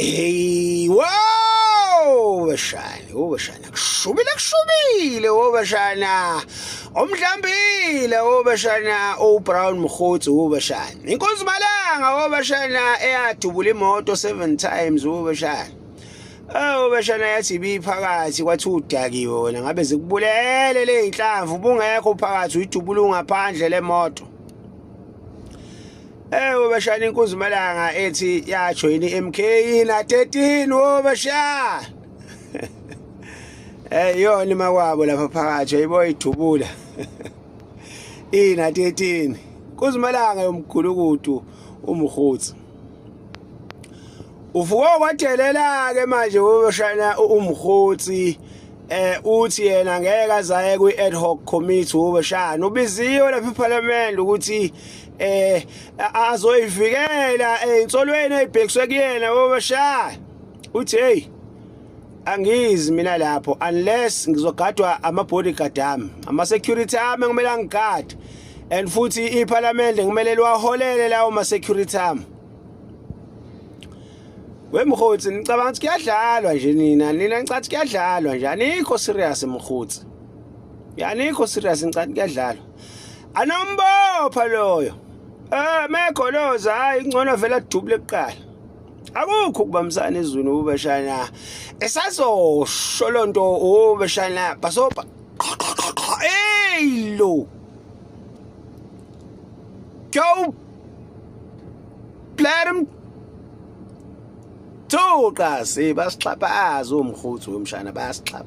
Hey, wow, bashana, oh bashana, kushubile kushubile, oh bashana. Umdlambile, oh bashana, oh Brown Mkhotsi, oh bashana. Inkosi Malanga, oh bashana, eyadubula imoto 7 times, oh bashana. Oh bashana yathi ibiphakathi kwathi udakiwe wena ngabe zikubulele le inhlamvu ubungekho phakathi uyidubula ungaphandle lemoto. Eh ubashana inkunzi malanga ethi yajoyina iMK na 13 wobashana. Eh yona makwabo lapha phakathi ayibo idubula. Ina 13. Inkunzi malanga yomgulukudu umhutsi. Uvuka kwadelela ke manje ubashana umhutsi eh uthi yena ngeke azaye kwi ad hoc committee ubashana ubiziwe lapha eParliament ukuthi eh azoyivikela einsolweni ezibhekiswe kuyena obashaya uthi hey angizi mina lapho unless ngizogadwa ama bodyguard ami ama security ami ngimele angigade and futhi iParliament ngimele liwaholele lawo ma security ami. Wemhotsi nicabanga ukuthi kuyadlalwa nje nina nina ngicathi kuyadlalwa nje anikho serious mhotsi yanikho serious ngicathi kuyadlalwa anombopha loyo eh megoloza hayi ngcono vele adubule kuqala akukho ukubambisana ezweni ubeshana esazosho lonto ubeshana basoba hey lo go Let Thuqa si basixhaphaza umhuthu wemshana bayasixhapha.